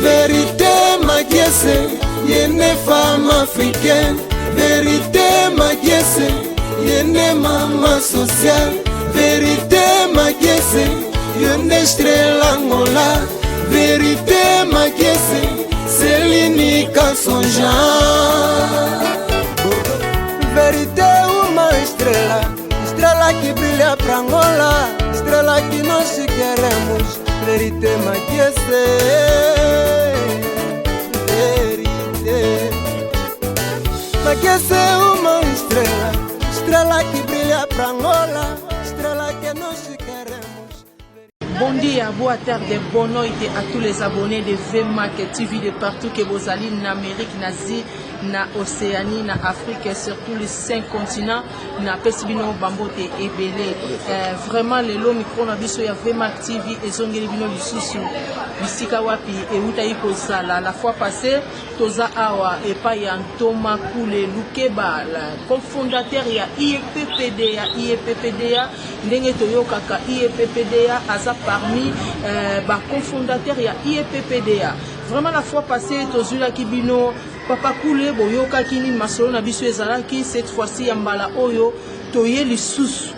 Verite Magiese, ye nde femme africaine. Verite Magiese, ye nde mama sociale. Verite Magiese, yo nde Estrela Angola. Verite Magiese, Celine Kansonja. Verite uma estrela, estrela que brilha pra Angola, estrela que nós queremos. Verite Magiese, verite. Magiese uma estrela, estrela que brilha pra Angola, estrela que nós queremos. Bon dia, boa tarde, bonne noite à tous les abonnés de VMAC TV de partout que bozali na Amérique, na Asie, na Océanie, na Afrique, et surtout les cinq continents. Na pesi bino bambote ebele. Vraiment lelo micro na biso ya VMAC TV ezongeli bino lisusu bisika wapi eutaki kozala la fois passée. Toza awa epai ya Ntoma Kule Lukeba, cofondateur ya IEPPDA. IEPPDA ndenge toyokaka, IEPPDA aza parmi ba cofondateur ya IEPPDA. Vraiment, la fois passée tozwilaki bino Papa Kule, boyokaki nini masolo na biso ezalaki. Cette fois-ci, ya mbala oyo, toye lisusu.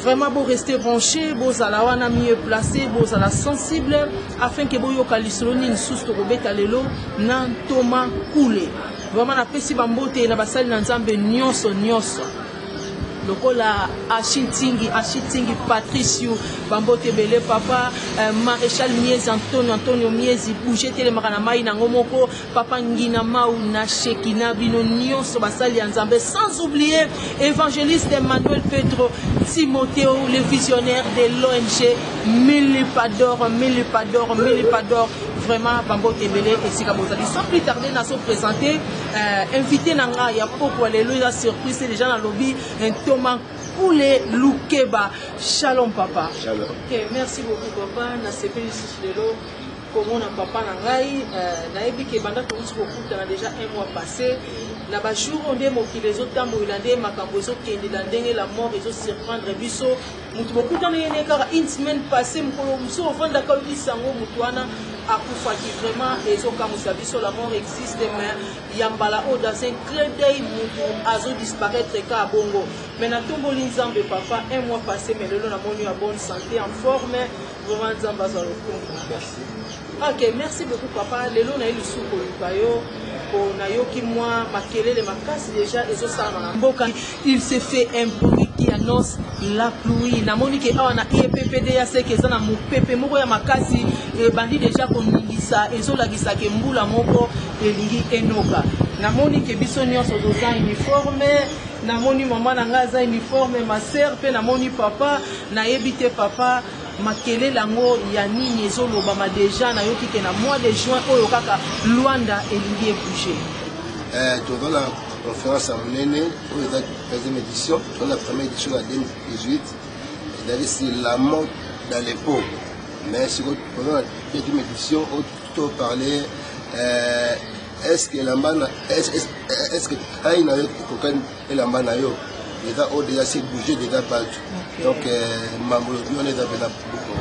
Vraiment, bo rester branché, bozala wana mieux placé, bozala sensible afin que boyoka lisolo nini lisusu tokobeta lelo na Ntoma Kule. Vraiment, napesi bambote na basali na Nzambe nyonso nyonso, lokola Ashintingi, Ashintingi Patricio, bambote ebele. Papa Maréchal Miezi, Antonio, Antonio Miezi, bouge telemaka na mai nango moko. Papa Ngina Mau na Shekina, bino nyonso basali ya Nzambe, sans oublier évangéliste Emmanuel Pedro Timoteo, le visionnaire de l'ONG Milipador, Milipador, Milipador. Vraiment, bambote ebele esika bozali. Sans plus tarder, nazo présenter invité na ngai ya pokwa lelo. Eza surprise déjà, nalobi Ntoma Kule Lukeba. Shalom, papa. Shalom. Ok, merci beaucoup, papa. Nasepeli lisusu lelo komona papa na ngai. Nayebi ke banda touti kokutana déjà un mois passé, na ba jour oyo nde mokili ezotambolela, nde makambo ezokendela, ndenge la mort ezosurprendre biso. Motu bokutana ye ne kaka une semaine passé, mokolo mosusu ovandaka, oyoki sango motu wana akufaki. Vraiment, ezokamwisa biso. La mort existe, mais ya mbala oyo, dans un clin d'œil, motu azodisparaître kaka bongo. Mais natomboli Nzambe, papa. Un mois passé, mais lelo namoni ya bonne santé, en forme. Vraiment, Nzambe azwa lokumu. Merci. Ok, merci beaucoup, papa. Lelo naye lisusu koluka yo po nayoki mwa makelele makasi déjà ezosalama na mboka. Il se fait un bruit qui annonce la pluie. Namoni ke awa na IEPPDA seke eza na mopepe moko ya makasi ebandi déjà koningisa, ezolakisa ke mbula moko elingi enoka. Namoni ke biso nyonso toza uniforme. Namoni mama na ngai aza uniforme, ma sœur mpe, namoni papa. Nayebi te, papa, makelele yango ya nini ezolobama déjà. Nayoki ke na mois de juin oyo kaka, Luanda elingi ebouge. Toza na conférence ya monene oyo eza 13e édition. Toza na première édition na 2018, ezali sur la mort dans les peaux, mais sikoyo toza na deuxième édition oyo toparle est ce que elamba na est ce que taille na yo ekokani elamba na yo. Eza oyo déjà se bouger déjà bato. Donc mambo lobi wana eza mpena beaucoup.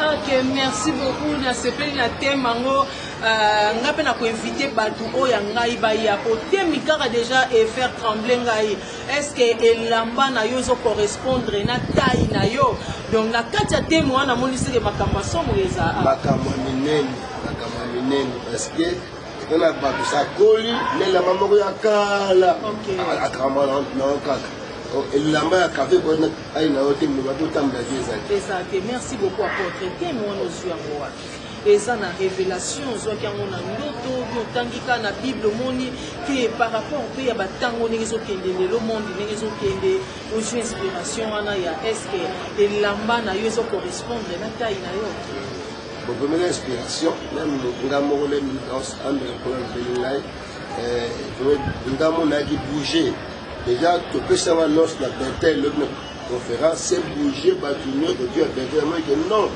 Ok, merci beaucoup. Nasepeli na thème yango. Nga mpe na koinvite bato oyo ya ngai baya po temi kaka déjà e faire trembler ngai. Est ce que elamba na yo ezocorrespondre na taille na yo? Donc na kati ya thème wana, namoni seke makambo ya somo eza. Makambo ya minene, makambo ya minene, parce que eza na bato sakoli na elamba moko ya kala, akamba nango kaka elamba ya kafe ai na yo te, moba totambola te, eza te. Eza te. Merci beaucoup, apôtre. Thème wana ozwi yango wapi? Eza na révélation, ozwaki yango na ndoto, bi otangi kaka na Bible, omoni ke par rapport mpe ya batango ndenge ezokende lelo, monde ndenge ezokende, ozwi inspiration wana ya est ce que elamba na yo ezocorrespondre na taille na yo? Bon, première inspiration, même nga moko ambe mpona lobeli ngai, nga moko nayaki bouger déjà. Topesanga annonce na Betel lobi na conférence, c'est bouger bato nyonso ya Betel. Namoni ke non,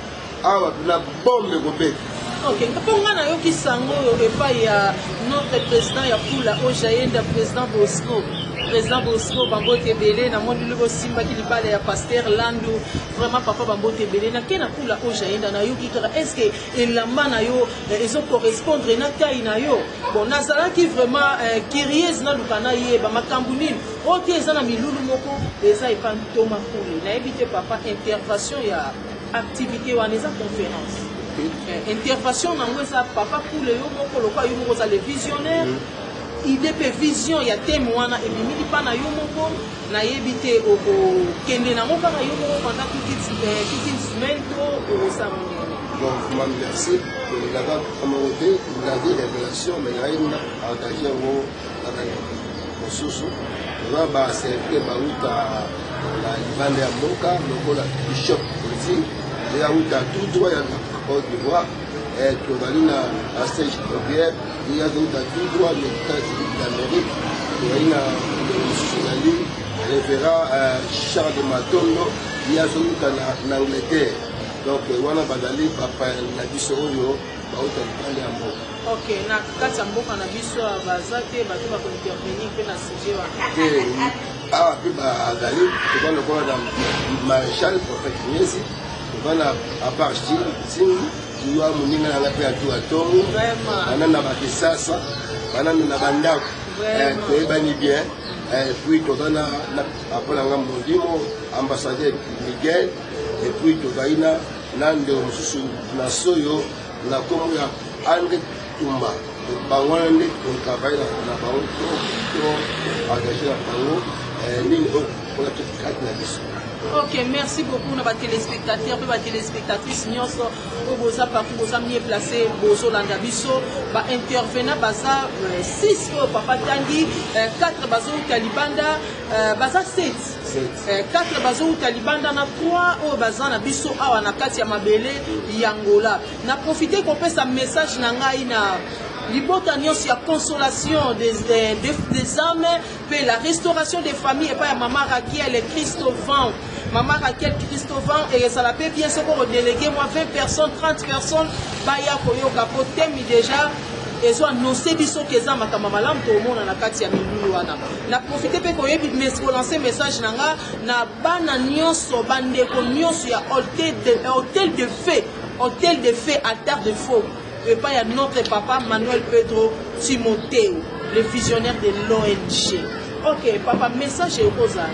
awa mpena bombe ekobeta. Ok, mpo nga nayoki sango oyo epai ya notre président ya Pula Ojayenda, président Bosco. Président Bosco, bambote ebele, namoni lobi osimbaki libala ya pasteur Landu, vraiment papa bambote ebele. Nake na Pula Ojayenda, nayoki kaka est ce que elamba na yo ezo correspondre na taille na yo? Bon, nazalaki vraiment curieuse, naluka nayeba makambo nini oyo te eza na milulu moko eza epa Ntoma Kule. Nayebi te papa, intervention ya activité wana eza conférence, intervention nango eza papa Kule yo moko, lokola yo moko oza le visionnaire, idée mpe vision ya thème wana ebimili mpa na yo moko. Nayebi te, okokende nango kaka yo moko pendant toute une semaine to okosala ndenge? Bon, vraiment merci. Nalingaka moko te, nali révélation, mais ngai na partage yango na mosusu. Toza baserviteur bauta na libanda ya mboka, lokola bishop Ozi, ye auta tout droit ya Côte d'Ivoire. Tozali na pasteur Gabriel, ye azouta tout droit na États-Unis d'Amérique. Tozali na mosusu, ezali révérend Charles de Matondo, ye azouta na Angleterre. Donc wana bazali papa na biso oyo bauta libanda ya mboka. Ok, na kati ya mboka na biso baza te bato bakointervenir mpe na sujet wana? Te, awa mpe bazali. Toza lokola na maréchal prophète Nyesi, toza na apart Singi wa moninga nanga mpe atu atongo bana na bakisasa, bana na bandako, toyebani bien. Puis toza na papa nanga molimo, ambassadeur Miguel, et puis tozali na ndeko mosusu na soyo na nkombo ya Andre Tumba. Bango wana nde totravaille na bango, to engage na bango nini oyo mpona kati na biso. Ok, merci beaucoup na batéléspectateur mpe batéléspectatrice nyonso oyo boza partout, boza mieux placé, bozolanda biso. Baintervenant baza 6 oyo papa tangi, 4 bazouta libanda, baza 7, 4 bazouta libanda na 3 oyo baza na biso awa na kati ya mabele ya Angola. Na profite kopesa message na ngai na libota nyonso ya Consolation des âmes mpe la Restauration des familles epai ya mama Rakiel Christovan. Mama Raquel Christovan, ezala mpe bien soki okodéléguer mwa 20 personnes, 30 personnes baya koyoka, po thème déjà ezo annonce biso ke eza makambo malamu tokomona na kati ya milulu wana. Na profite mpe koyebi kolancer message na nga na bana nyonso, bandeko nyonso ya autel de feu, autel de feu, altar de feu epai ya notre papa Manuel Pedro Timoteo, le visionnaire de l'ONG. Ok papa, message ekozala,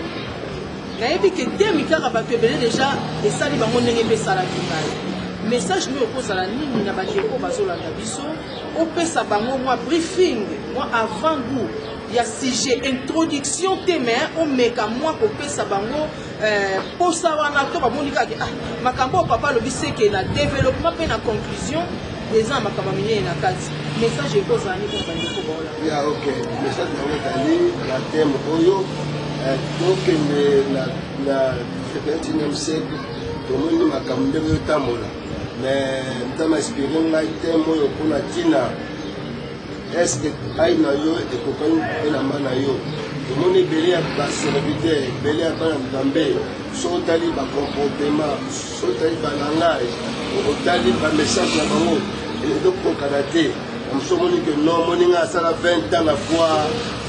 nayebi ke thème kaka bato ebele déjà esali bango ndenge mpe esalaki ngai. Message oyo ekozala nini na bandeko bazolanda biso? Opesa bango mwa briefing, mwa avant goût ya sujet, introduction te, mais omeka mwa kopesa bango posa wana to bamoni kaka ah, makambo oyo papa alobi seke na développement mpe na conclusion eza na makambo ya minene na kati. Message ekozala nini mpona bandeko baola? Ya, ok, message yango ezali na thème oyo tokende na 21e siècle. Tomoni makambo ndenge ezotambola, mais Nzambe inspiré ngai thème oyo mpona ntina: est-ce taille na yo ekokani elamba na yo? Tomoni ebele ya baserviteur, ebele ya bana Nzambe, so otali bacomportement, so otali balangage, otali bamessage na bango, ezokokana te. Na mosu omoni ke non, moninga asala 20 ans na foi,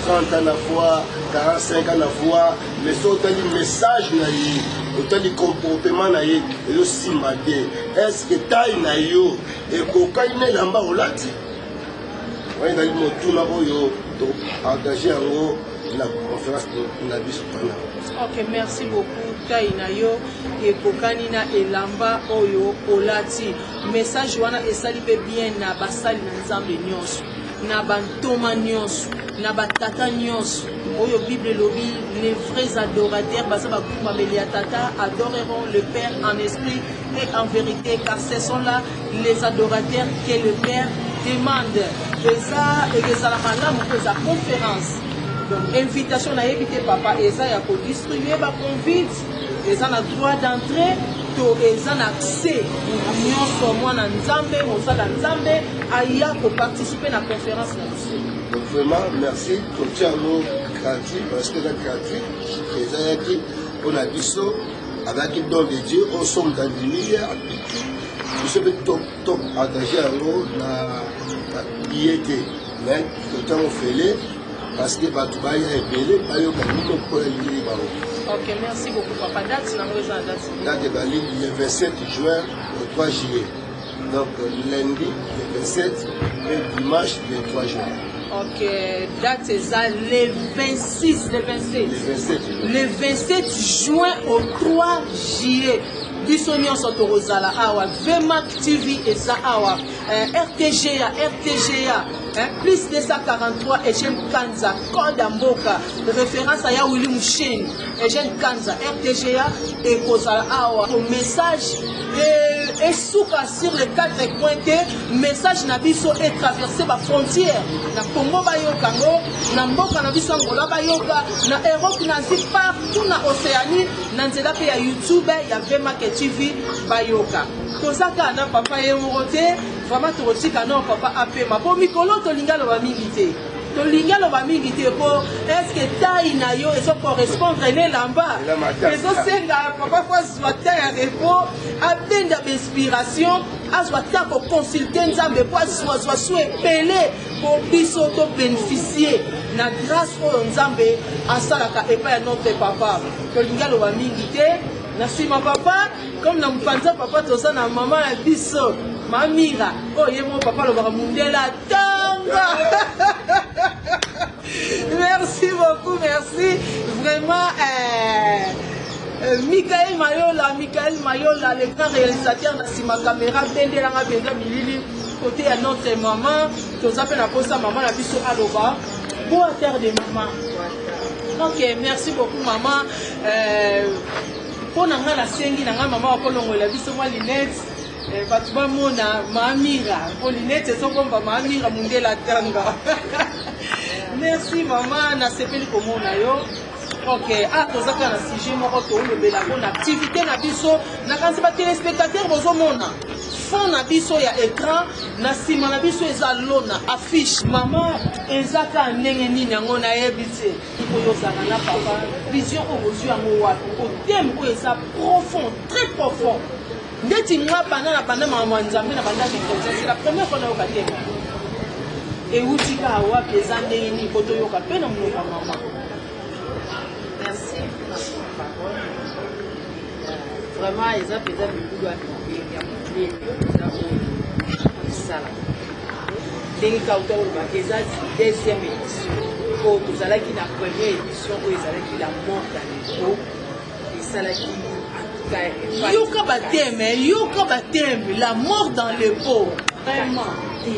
30 ans na foi, 45 ans na foi, mais so otali message na ye, otali comportement na ye, ezosimba te. Est-ce que taille na yo ekokani na elamba olati? Wana ezali motuna oyo toengage yango na conférence na biso wana. Ok, merci beaucoup. Taille na yo ekokani na elamba oyo olati? Message wana esali mpe bien na basali na Nzambe nyonso, na bantoma nyonso, na batata nyonso oyo Bible elobi: les vrais adorateurs baza bagumbameli ya Tata, adoreront le Père en esprit et en vérité, car ce sont là les adorateurs que le Père demande. Eza ezala malamu mpo eza conférence, donc invitation nayebi te papa, eza ya kodistribue baconvite, eza na droit d'entrée to eza na accès motu nyonso, mwana Nzambe, mosala Nzambe aya koparticipe na conférence na biso? Donc vraiment merci. Totia yango gratuit parce que eza gratuit, ezalaki mpona biso, azalaki don de Dieu oyo so moto andimi ye apiki. Biso mpe to partage yango na billet te, mais totango ofele parce que bato baya ebele bayoka nini mpo elingeli bango. Ok, merci beaucoup papa. Date nango eza na date? Date ezali le 27 juin au 3 juillet, donc lundi le 27 et dimanche le 3 juin. Ok, date eza le 26, le 27. Le 27 juin. Le 27 juin au 3 juillet. Biso nyonso tokozala awa. VMAC TV eza awa. RTGA, RTGA, hein, plus 243 Eugène Kanza, code ya mboka, référence ya Willy Musheni, Eugène Kanza, RTGA ekozala awa. Message esuka sur les quatre coins te, message na biso etraverse ba frontière na Congo bayoka yango, na mboka na biso Angola bayoka, na Europe, na Asie, partout na Océanie, na nzela mpe ya YouTube ya VMAC TV bayoka. Toza kaka na papa ye moko te, vraiment tokotika no papa apema po mikolo tolingi aloba mingi te, tolingi aloba mingi te po est-ce taille na yo ezo correspondre na elamba ezosenga papa fo azwa temps ya repos, abenda bainspiration, azwa temps koconsulte Nzambe po azwazwa su ebele po biso tobénéficie na grâce oyo Nzambe asalaka epai ya notre papa. Tolingi aloba mingi te. Na nsima papa, comme na mopanza papa toza na mama na biso Mamira oyo ye moko papa alobaka mundele atanga. Merci beaucoup, merci vraiment. Michael Mayola, Michael Mayola, le grand réalisateur na nsima caméra, bendelanga mpenza bilili côté ya notre maman. Toza mpe na posa mama na biso aloba. Boa terre de maman. Ok, merci beaucoup maman. Mpo na ngai nasengi na ngai mama akolongolela biso mwa lunette, bato bamona Mamira mpo lunette ezobomba Mamira mundele atanga. Merci mama, nasepeli komona yo. Ok, ah, toza kaka na sujet moko tolobela mpona activité na biso. Nakanisi batéléspectateur bozomona fond na biso ya écran, na nsima na biso eza lona affiche. Mama, eza kaka ndenge nini yango nayebi te. Oyo ozalaka na papa, vision oyo bozwi yango wapi? O thème oyo eza profond, très profond. Ndeti nga banda na banda makambo ya Nzambe na banda chrétien, c'est la première fois nayoka thème euti kaka wapi, eza ndenge nini po toyoka mpe na monoko ya mama. Merci pour la parole. Vraiment, eza mpenza mibulu ya ya monene eza oyo esala ndenge kauta olobaki, eza deuxième édition oyo. Tozalaki na première édition oyo ezalaki la mort dans le pot, esalaki en tout cas impact. Yoka bathème, yoka bathème, la mort dans le pot, vraiment. Te,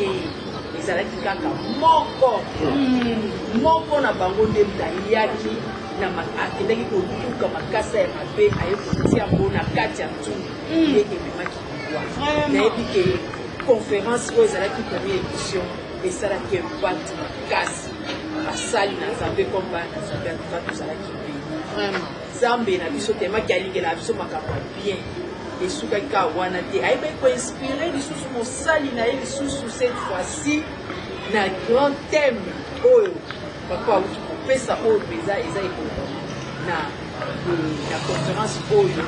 ezalaki kaka moko moko na bango nde moto ayaki na akendaki koluka makasa ya mabe, aye kotia yango na kati ya ntungu nde ememaki liwa. Nayebi ke conférence oyo ezalaki première édition esalaki impact makasi. Basali na Nzambe comme bana na Nzambe, antuka tozalaki béni. Nzambe na biso temaki alingela biso makambo ya bien. Esukaki kaka wana te, ayebaki koinspire lisusu mosali na ye lisusu, cette fois-ci na grand thème oyo papa auti kopesa, oyo mpenza eza ekolo na conférence oyo,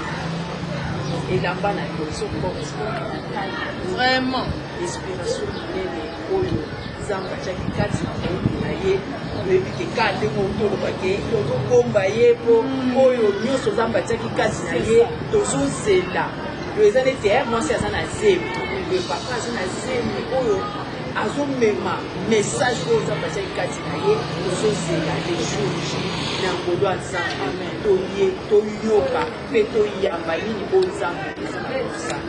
elamba na yo ezocorrespondre na taille. Inspiration monene oyo Nzambe atiaki kati na moumbu na ye. Toyebi ke kaka ndenge outi olobake, tozobomba ye mpo oyo nyonso Nzambe atiaki kati na ye tozozela. Yo eza neti mwasi aza na zemi, le papa aza na zemi oyo azomema message oyo Nzambe atiaki kati na ye. Tozozela le jour J na ngolu ya Nzambe, toye toyoka mpe toyamba nini oyo Nzambe eza na kosala.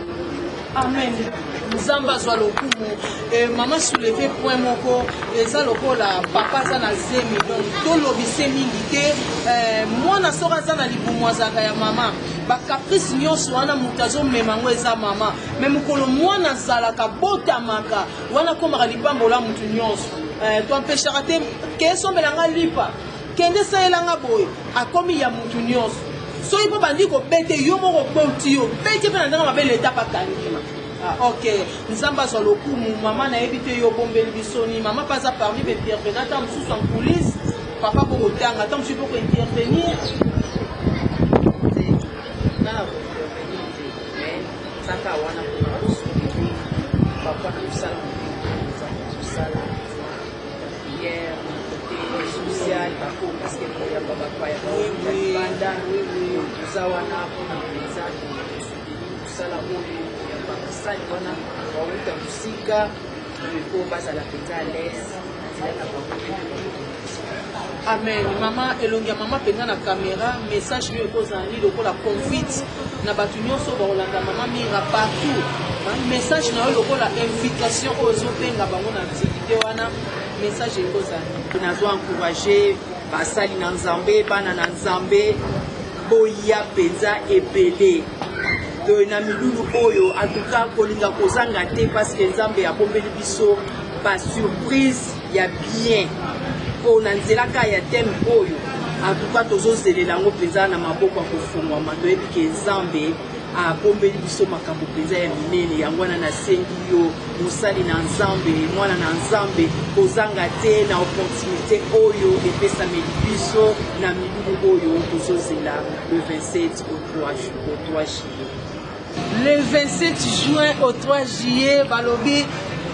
Amen, Nzambe azwa lokumu. Mama souleve point moko, eza lokola papa aza na zemi, donc tolobise mingi te. Mwana soki aza na libumu azalaka ya mama, bacaprice nyonso wana moto azomema yango eza mama. Me mokolo mwana azalaka botamaka wana akomaka lipambola motu nyonso. Toampeshaka te ke esombelanga lipa, kende esalelanga boye, akomi ya motu nyonso. Soki mpo bandi kobete yo moko, boti yo bete mpe na ndenge mabe, leta bakangi. Ah, ok, Nzambe azwa lokumu. Mama, nayebi te yo obombeli biso nini. Mama mpe aza parmi baintervenant, ata mosusu en coulisse papa bokotanga, ata mosusu mpo kointervenir. Te, nga na kointervenir te, mais kaka wana mpona kosunga. mosala monene Nzambe azosala na prière, na côté social, bako parce que koyamba bapaya bauta libanda, toza wana mpona mpenza tosoutenir mosala oyo, koyamba basali wana bauta mosika mpo bazala mpenza à l'aise na nzela na bango mpe bakokende. Amen mama, elongi ya mama mpenza na camera, message oyo ekozala nini lokola convite na bato nyonso bakolanda mama Mira partout? Message na yo lokola invitation oyo ozobenga bango na activité wana, message ekozala nini? Nazo encourage basali na Nzambe, bana na Nzambe, boya mpenza ebele to na milulu oyo. En tout cas, kolinga kozanga te, parce que Nzambe abombeli biso ba surprise ya bien mpo na nzela kaka ya thème oyo. En tout cas, tozozelela yango mpenza na maboko ya kofungwama. Toyebi ke Nzambe abombeli biso makambo mpenza ya minene. Yango wana nasengi yo, mosali na Nzambe, mwana na Nzambe, kozanga te na opportunité oyo epesameli biso na milulu oyo tozozela le 27 au 3 au 3 juillet. Le 27 juin au 3 juillet, balobi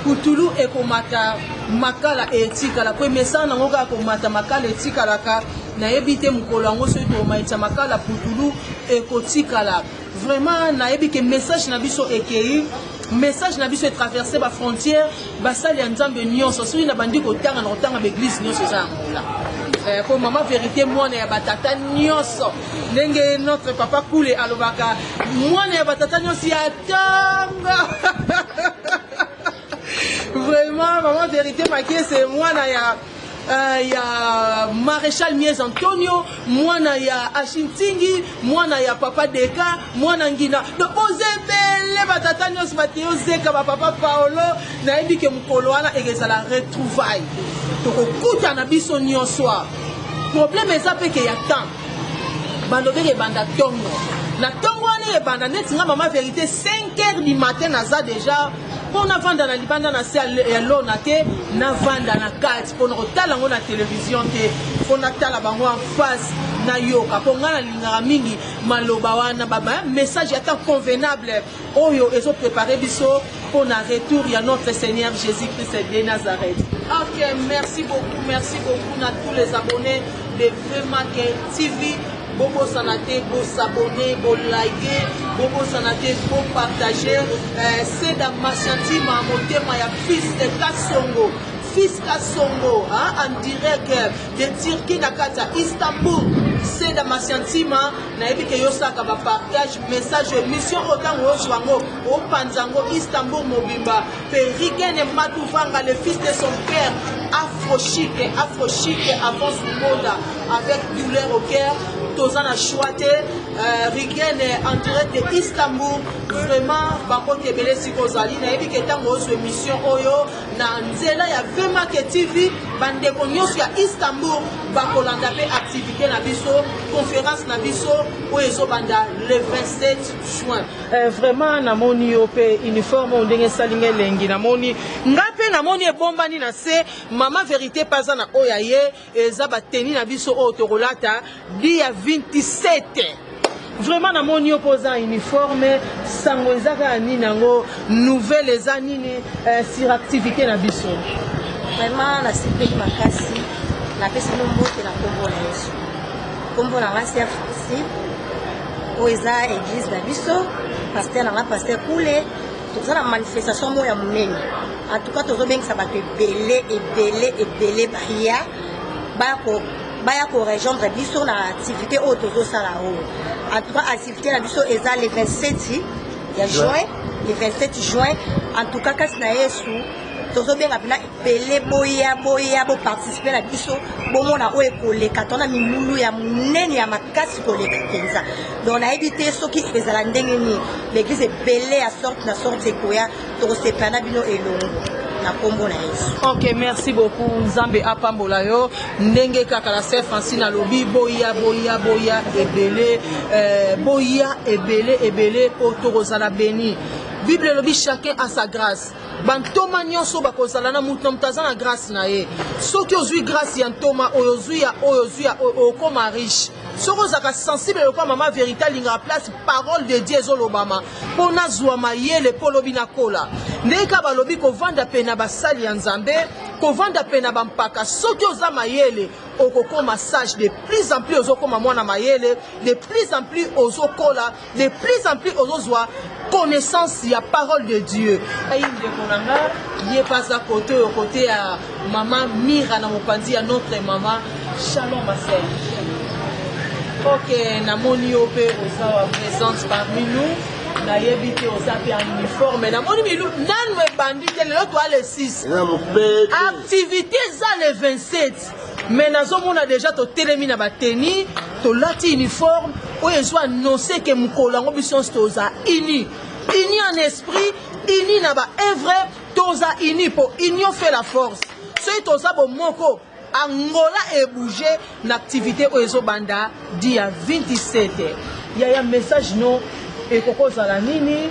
putulu ekomata, makala etikala, po emesana nango kaka komata, makala etikalaka. Nayebi te mokolo yango soki tokomatisa makala, putulu ekotikala. Vraiment, nayebi ke message na biso ekei, message na biso etraverse bafrontière. Basali ya Nzambe nyonso, soki na bandi kotanga na kotanga, baeglise nyonso eza ya Ngola, po mama Vérité mwana ya batata nyonso, ndenge notre papa Kule alobaka, mwana ya batata nyonso ya ntongo. Vraiment, mama Vérité Makiese, mwana ya Maréchal Mies Antonio, mwana ya Ashintingi, mwana ya papa Deka, mwana Ngina. Donc boza ebele, batata nyonso, bateo zeka, bapapa Paolo. Nayebi ke mokolo wana ekezala retrouvaille, tokokutana biso nyonso. Problème eza mpe ke ya temps. Balobeki ebanda ntongo na ntongo wana, ebanda neti nga mama Vérité 5 heures du matin naza déjà, mpo navanda na libanda na se ya lona te, navanda na kati mpona kotala yango na télévision te, mpo natala bango en face, nayoka, mpo ngai nalingaka mingi maloba wana, message ata convenable oyo ezoprépare biso mpona retour ya notre Seigneur Jésus-Christ de Nazareth. Ok, merci beaucoup, merci beaucoup na tous les abonnés de Vemake TV. Bobosana te bosabone, bolike, bobosana te bopartage. Seda Masiantima, motema ya fils de Kasongo, fils Kasongo, hein, en direct de Turquie, na kati ya Istanbul. Seda Masiantima, nayebi ke yosalaka bapartage message, émission oyo, ntango ozwa yango, opanza yango Istanbul mobimba. Mpe Rigene Matuvanga, le fils de son père, afrochic, afrochic, avance mbonda avec douleur au cœur. Toza na choix te. Rigene en direct de Istanbul, vraiment bakoki ebele. Sika ozali, nayebi ke ntango ozwa émission oyo na nzela ya Vemake TV, bandeko nyonso ya Istanbul bakolanda mpe activité na biso, conférence na biso oyo ezobanda le 27 juin. Vraiment, namoni yo mpe uniforme oyo ndenge esalinga elengi. Namoni nga mpe namoni ebombani na se. Mama Vérité mpe aza na oyo aye, eza bateni na biso oyo tokolata dia 27. Vraiment, namoni yo mpo oza uniforme. Sango eza kaka nini yango? Nouvelle eza nini sur activité na biso? Vraiment, nasepeli makasi. Napesi bino mbote na nkombo na Yesu. Nkombo na nga Ser Francine. Oyo eza église na biso, pasteur na nga pasteur Kule. Toza na manifestation moko ya monene. En tout cas, tozobengisa bato ebele, ebele, ebele, baya baya korejoindre biso na activité oyo tozosala oyo. En tout cas, activité na biso eza le 27 ya juin, le 27 juin. En tout cas, kasi na Yesu, tozobenga mpena ebele, boya, boya, boparticipe na biso, bomona oyo ekoleka. Tona milulu ya monene ya makasi koleka mpenza. Donc nayebi te soki ezala ndenge nini. L'église ebele ya sorte na sorte ekoya, tokosepela na bino elongo na nkombo na Yesu. Ok, merci beaucoup. Nzambe apambola yo. Ndenge kaka la sœur Francine alobi, boya, boya, boya ebele, boya ebele, ebele, po tokozala béni. Bible elobi: chacun a sa grâce. Bantoma nyonso bakozala na mutu na moto aza na grâce na ye. Soki ozwi grâce ya ntoma oyo, ozwi ya oyo, ozwi ya oyo, okóma riche. Soki ozalaka sensible lokola mama Vérité alingaka place parole de Dieu ezolobama, mpo nazwa mayele, mpo olobi nakola. Ndenge kaka balobi kovanda pene na basali ya Nzambe, kovanda pene na bampaka, soki oza mayele okokoma sage de plus en plus, ozokoma mwana mayele de plus en plus, ozokola de plus en plus, ozozwa connaissance ya parole de Dieu. Ayi ndeko na nga ye mpe aza kote oyo kote ya mama Mira na mopanzi ya notre mama. Shalom ma sœur. Ok, namoni yo mpe oza wa présente parmi nous. Nayebi te oza mpe en uniforme. Namoni milu nanu ebandi te lelo toa le 6. Eza mopete. Activité eza le 27. Mais nazomona deja totelemi na bateni, tolati uniforme oyo ezo annonce ke mokolo yango biso nyonso toza uni. Uni en esprit, uni na ba œuvre, toza uni po union fait la force. Soki toza bomoko, Angola ebouge na activité oyo ezobanda dia 27. Yaya message no ekoki kozala nini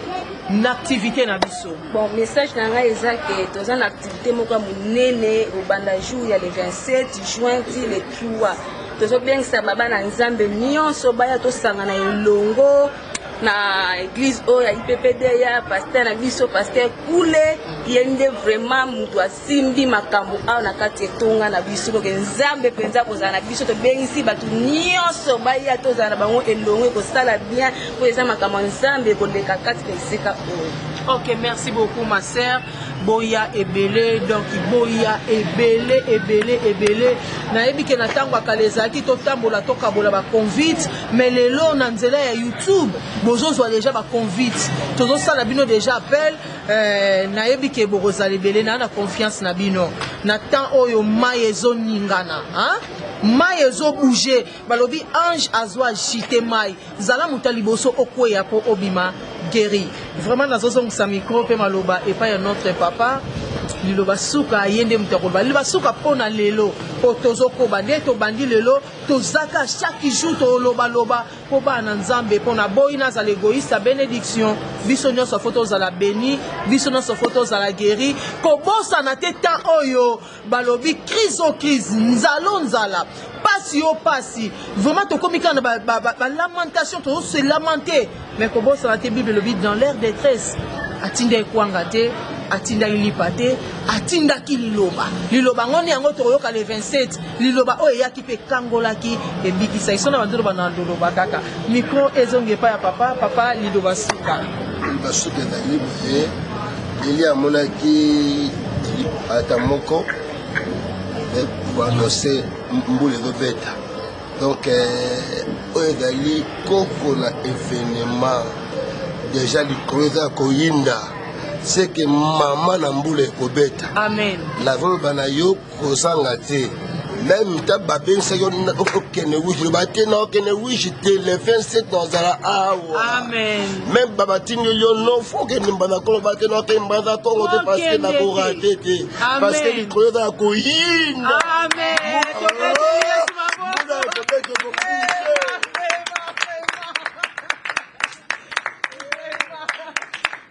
na activité na biso? Bon, message na ngai eza ke toza na activité moko ya monene kobanda jour ya le 27 juin ti le 3. Tozobengisa baba na Nzambe nyonso baya tosangana elongo na église oyo ya IPPD ya pasteur na biso, pasteur Kule. Ye nde vraiment moto asimbi makambo awa na kati etonga na biso. Donc Nzambe mpenza kozala na biso, tobengisi bato nyonso baya tozala na bango elongo, ekosala bien mpo eza makambo ya Nzambe ekoleka kati na esika oyo. Ok, merci beaucoup ma sœur. Boya ebele, donc boya ebele ebele ebele. Nayebi ke na ntango ya kala ezalaki totambola tokabola ba convite, mais lelo na nzela ya YouTube bozozwa deja ba convite, tozosala bino deja appel. Nayebi ke bokozala ebele, na na confiance na bino. Na temps oyo mai ezoningana, hein? Mai ezobouge, balobi ange azwa agite mai, zala moto ya liboso okweya mpo obima guéri. Vraiment nazozongisa micro mpe maloba epai ya notre papa. Liloba suka, ye nde moto akoloba liloba suka mpo na lelo, mpo tozokoba nde tobandi lelo, tozaka chaque jour tolobaloba mpo bana na Nzambe, mpo na boyi nazala égoïste ya bénédiction. Biso nyonso fo tozala béni, biso nyonso fo tozala guéri. Kobosana te temps oyo balobi crise o crise, nzala o nzala, pasi o pasi, vraiment tokomi kaka na balamentation, tozose lamenter, mais kobosana te Bible elobi dans leur détresse atindaki kwanga te, atindaki lipa te, atindaki liloba. Liloba yango nde yango tokoyoka le 27, liloba oyo eyaki mpe ekangolaki, ebikisaki. So na bandoloba na ndoloba kaka micro ezongi epai ya papa. Papa, liloba suka. Liloba suka ezali boye: Eli amonaki ata moko koannonce mbula ezobeta. Donc oyo ezali koko na événement déjà likolo eza ya koyinda, seke mama na mbula ekobeta. Amen. Nazoloba na yo kozanga te, même ta babengisaki yo okende wishi, loba te na okende wishi te, le 27 nazala awa. Amen. Même babatindi yo no fo okende Mbanda Kongo, ba te na okende Mbanda Kongo te, parce que Okende te. nakorate te, parce que Amen. likolo eza ya koyinda. Amen. Tobeti Yesu maboko. Mbula ekobeta, ekobouge.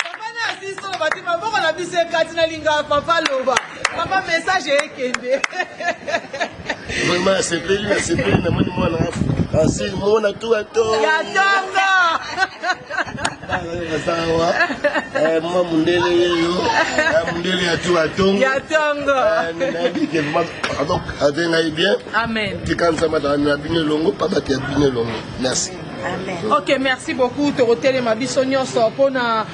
Papa na asisi toloba te, maboko na biso ekati nalingaka papa loba. Papa, message ekende. Vraiment nasepeli, nasepeli, namoni mwana Francine, mwana tu ato Ya tongo. azawa mwa mundele yeyo, mundele ya tu atongo. Ya tongo. Nayebi ke vraiment aze ngai bien. Amen. Tika Nzambe azala na bino elongo, pa bato ya bino elongo. Merci. Amen. Ok, merci beaucoup. Tokotelema biso nyonso mpona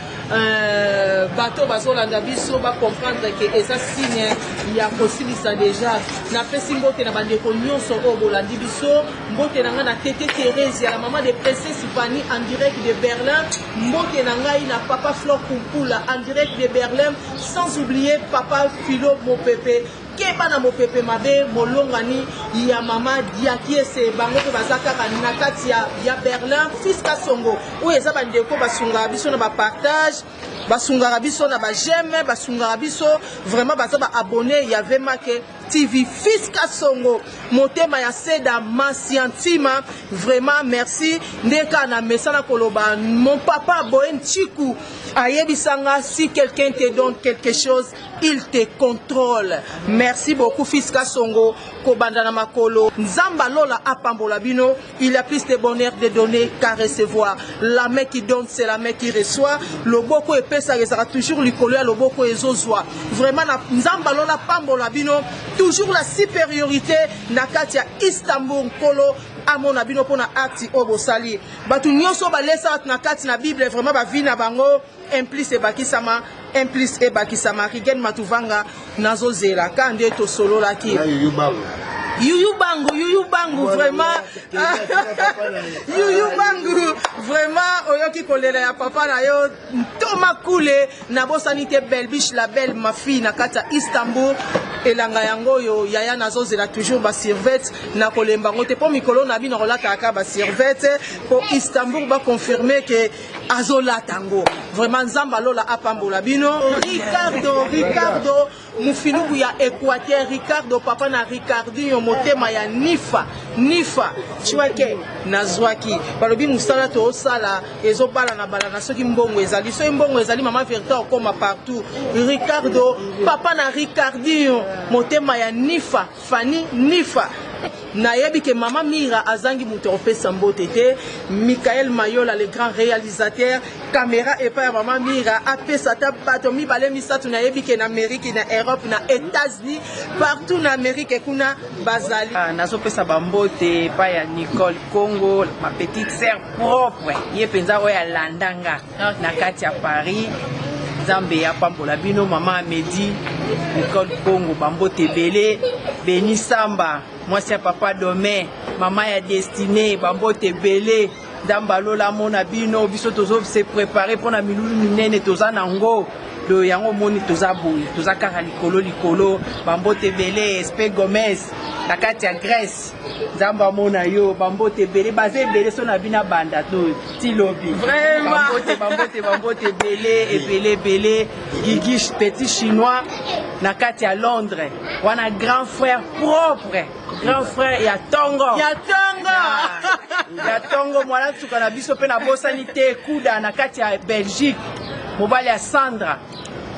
bato bazolanda biso bacomprendre ke eza signe ya kosilisa deja. Napesi mbote na bandeko nyonso oyo bolandi biso. Mbote na ngai na tete Thérèse ya la maman de princesse Fanny en direct de Berlin. Mbote na ngai na papa Flor Kumpula en direct de Berlin, sans oublier papa Philo Mopepe, keba na mopepe mabe, molongani ya mama Diakiese, bango mpe baza kaka na kati ya Berlin. Fils Kasongo, oyo eza bandeko basungaka biso na bapartage, basungaka biso na baj'aime, basungaka biso vraiment, baza baabonné ya Vemake. TV Fils Kasongo motema ya Seda Masiantima vraiment merci nde kaka na mesana koloba mon papa Boen Chiku ayebisa nga si quelqu'un te donne quelque chose il te contrôle. Merci beaucoup Fils Kasongo kobanda na makolo Nzamba lola apambola bino. Il y a plus de bonheur de donner qu'à recevoir. La main qui donne, c'est la main qui reçoit. Loboko epesaka ezalaka toujours likolo ya loboko ezozwa. Vraiment na Nzambe alola pambola bino toujours la supériorité na kati ya Istanbul nkolo amona bino mpona acte oyo bosali. Bato nyonso balesaka na kati na Bible vraiment ba vie na bango un plus ebakisama un plus ebakisama. Rigen Matuvanga nazozela ka nde tosololaki. Yuyu Bangu, Yuyu Bangu, vraiment. Yuyu Bangu, vraiment, oyoki kolela ya papa na yo, Ntoma Kule, nabosani te Belbiche la belle, ma fille, na kati ya Istanbul. Elanga yango oyo yaya nazozela toujours ba survêt na kolemba yango te mpo mikolo na bino kolataka kaka ba survêt mpo Istanbul ba confirmer ke azolata yango vraiment. Nzambe alola apambola bino. Ricardo, Ricardo Mufinuku ya Equateur, Ricardo papa na Ricardinho motema ya Nifa Nifa Chweke nazwaki balobi mosala toosala ezobalana balana soki mbongo ezali, soki mbongo ezali mama verite okoma partout. Ricardo papa na Ricardinho motema ya Nifa Fanny Nifa. Nayebi ke mama Mira azangi moto akopesa mbote te. Michael Mayola le grand réalisateur, caméra epai ya mama Mira apesa ata bato mibale misato. Nayebi ke na Amérique, na Europe, na États-Unis, partout na Amérique kuna bazali. Ah, nazopesa bambote epai ya Nicole Congo, ma petite sœur propre, ye mpenza oyo alanda nga na kati ya Paris. Nzambe apambola bino. Mama Amedi, Nicole Congo, bambote ebele. Beni Samba, mwasi ya papa Dome, mama ya Destine, bambote ebele. Nzambe alola amona bino. Biso tozo se préparer mpona milulu minene toza nango do yango omoni toza boye, toza kaka likolo likolo. Bambote ebele. Sp Gomez na kati ya Grèce, Nzambe amona yo. Bambote ebele, baza ebele so na bino banda to ti lobi. Bambote, bambote, bambote ebele ebele ebele. Gigi petit chinois na kati ya Londres wana, grand frère propre, grand frère ya tongo. Ya tongo. Ya tongo, mwana nsuka na biso. Mpe nabosani te Kuda na kati ya Belgique, mobali ya Sandra,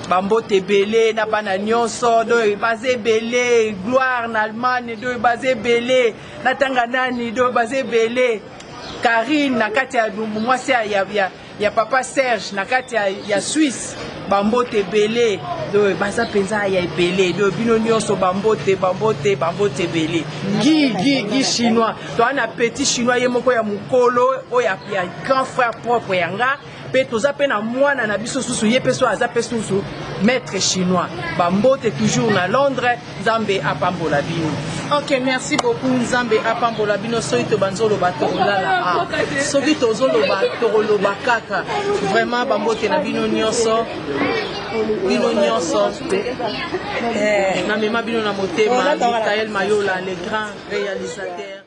bambote ebele na bana nyonso. Do baza ebele. Gloire na Allemagne, do baza ebele. Natanga nani? Do baza ebele. Karine na kati ya mwasi ya, ya, ya, ya papa Serge na kati ya Suisse, bambote ebele. Do baza mpenza ya ebele. Do bino nyonso bambote, bambote, bambote ebele. Gi gi gi chinois, toza na petit chinois ye moko ya mokolo oyo ya grand frère propre ya nga. Mpe toza mpe na mwana na biso susu, ye mpe so aza mpe susu maître chinois. Bambote toujours na Londres. Nzambe apambola bino. Ok, merci beaucoup. Nzambe apambola bino. Soki tobanzoloba tokolala, ah. Soki tozoloba tokoloba kaka. Vraiment bambote na bino nyonso, bino nyonso namema bino na motema. Michael Mayola le grand réalisateur.